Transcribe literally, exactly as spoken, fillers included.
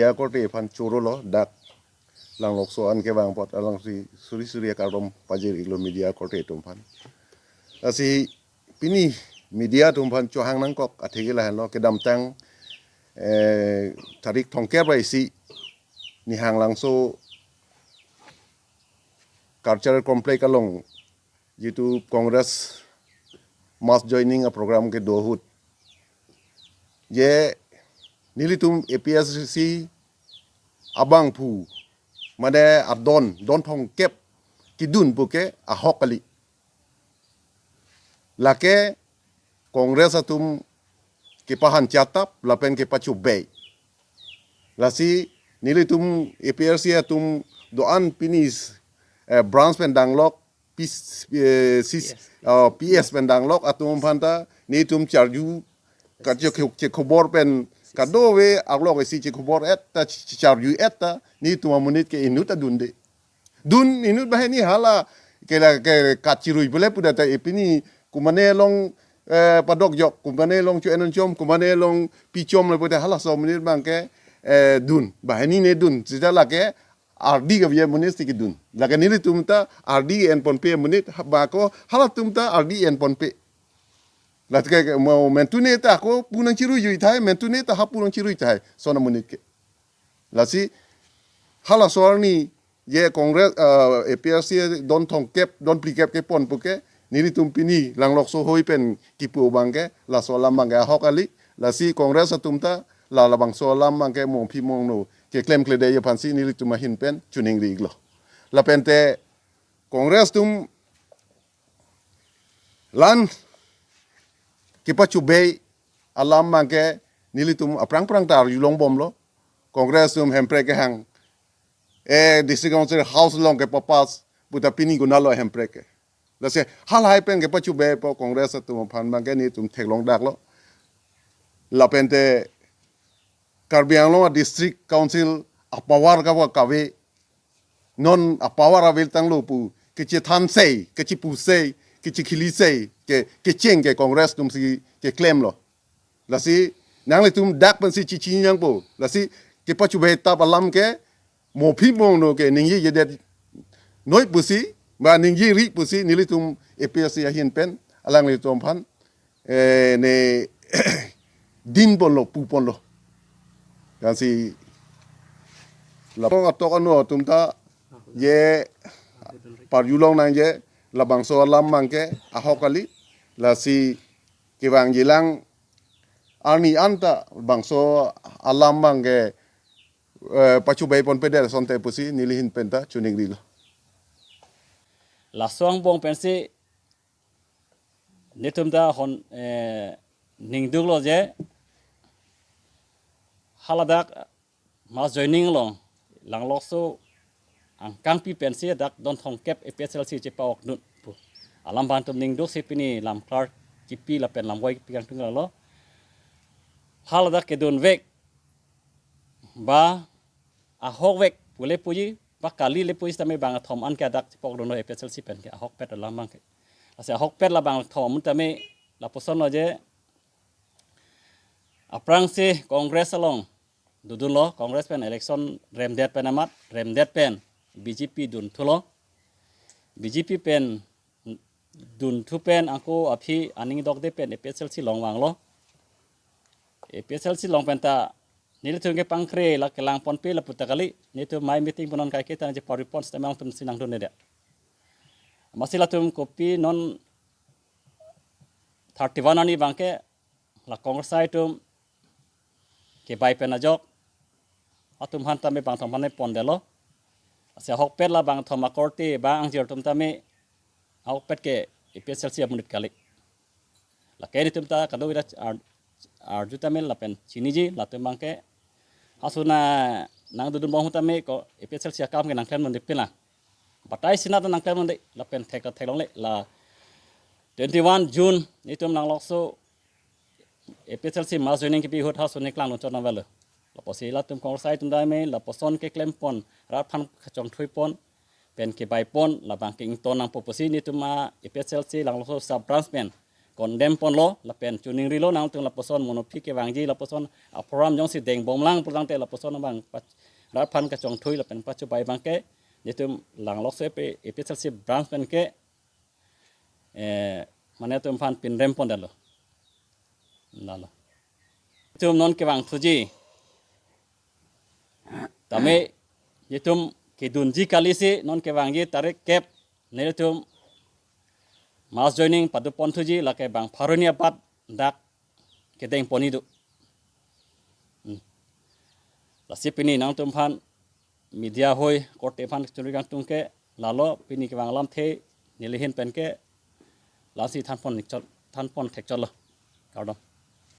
Akorte aphan choro lo, dak Langlokso an kevang apot alangsi suri suri akardom pajir-iklo media akorte atum aphan. Lasi pini media atum aphan chohang nangkok athe ke lahenlo, kedamtang, eh, tarik thomkep ra isi Nihanglangso Cultural Complex along jitu Congress mass joining a program kedo ahut, je nelitum A P H L C abangphu, mane adon, don thomkep kedun puke ahok kali. Lake Congress atum kepahan chatap lapen kepachobei. Lasi nelitum A P H L C atum do-an pini, eh, branch pen danglok, P S, eh, C S, P S. Oh, P S pen danglok atum aphanta nelitum charju, kache, che khobor pen kadokave arlok isi che khobor-et ta, che charju-et ta, nelitum amonit ke inut ta dunde. Dun inut banghini hala ke la ke kachirui pule pudet ta, eh, pini kumane along, eh, padokjok, kumane along cho-en-un chom, kumane along pichom le pudet halaso amonit abangke, eh, dun. Banghini ne dun. Seta lake ardi kave amonit si kedun. Lake nelitum ta ardi enponpe amonit, ha, ba ko halatum ta ardi enponpe. Lake ke mo mentune ta ako pu nangchirui jui tahai, mentune ta ha pu nangchirui tahai, lason amonit ke. Lasi halaso arni je Congress, eh, A P H L C don thomkep, don phlikep kepon puke, nelitum pini Langlokso ahoi pen kipu abangke, laso alam abangke ahok kali. Lasi Congress atum ta la labangso alam abangke mongphi mongno keklemkledetji aphansi nelitum ahin pen choningri-iklo. Lapente Congress atum la-an kepachobei alam abangke nelitum aphrang phrang ta arjulongbomlo. Congress atum Hemprek kehang, eh, District Council house along kepapass puta pini konatlo Hemprek ke. Lasi halahai pen kepachobei po Congress atum aphan abangke nelitum theklongdaklo. Lapente Karbi Anglong a District Council a power kava kave, non a power avel tanglo pu kechethan sei, kechepu sei, kechekhili sei, ke, kecheng ke Congress atum si keklemlo. Lasi nanglitum dak pensi chichi nangpo. Lasi kepachobei tap alam ke mophi mongno ke ningjejedet noi pusi, ba ningjeri pusi nelitum A P H L C ahin pen alanglitum aphan, eh, ne dinponlo, puponlo. Lasi lapu atok anu atum ta je parjulong nangji, labangso alam abangke ahok kali. Lasi kevangjilang arni anta bangso alam abangke, eh, pachobei ponpedet asonte pusi neli ahin pen ta choningrilo. Laso angbong pensi nelitum ta hon, eh, ningduklo je haladak mass joining along Langlokso angkangpi pensi dak don thomkep A P H L C chepa-okdun pu alam abang nelitum ningduksi pini lamklar kipi lapen lamvoi kipi kangtung lo. Haladak kedunvek ba ahokvek pule puji ba kali le puji tame bangkethom an ke dak chepa-okdunlo A P H L C pen ke ahokpet alam abangke. Lasi ahokpet labangkethom amun tame lapusonlo je aphrangsi Congress along dodunlo, Congress pen election remdet pen amat, remdet pen B J P dunthulo. B J P pen dunthu pen ako aphi aning dokde pen A P H L C along vanglo. A P H L C along pen ta nelitum ke pangkre la kelang ponpe lapu ta kali, nelitum mai meeting pu non kaike ta je paripon sitame alangtum si nangdunde. Amatsi latum kopi non thirty-one arni abangke la Congress atum kebai pen ajok atum aphan tame bangkethom aphan pondetlo. Lasi ahokpet labangkethom akorte ba angjir atum tame ahokpet ke A P H L C amonit kali. Lake nelitum ta kadokave ar-, arju tame lapen chiniji, latum abangke halaso nangdodunbom ahut tame ko A P H L C akam ke nangklemdunde pila. Batai sinat nangklemdunde lapen thek theklongle la twenty-one June nelitum Langlokso A P H L C mass joining kipi ahut halaso ne klangdun chot nangvelo. Lapusi latum Congress atum tame lapuson keklempon, rat aphan kachongthuipon pen kebaipon labangke ington nangpo pusi nelitum A P H L C Langlokso sub branch pen condemn ponlo lapen choningrilo nangtum lapuson monophi kevangji lapuson aprogram jongsi dengbomlang pulangte lapuson abang pach-, rat aphan kachongthui lapen pachobai abangke netum langlokso pe A P H L C branch penke, eh, mane netum aphan pinrem pondetlo. Lalo. Netum non kevang thuji. Tame netum kedunji kalisi non kevangji tarik kep netum mass joining padopon thuji lake bang pharo hini apat dak kedeng pon-i do. Hmm. Lasi pini nangtum aphan media hoi korte aphan churi kangtung ke lalo pini kevang alamthe neli ahin penke lasi thanpon thekchot, thanpon thekchotlo. Kardom.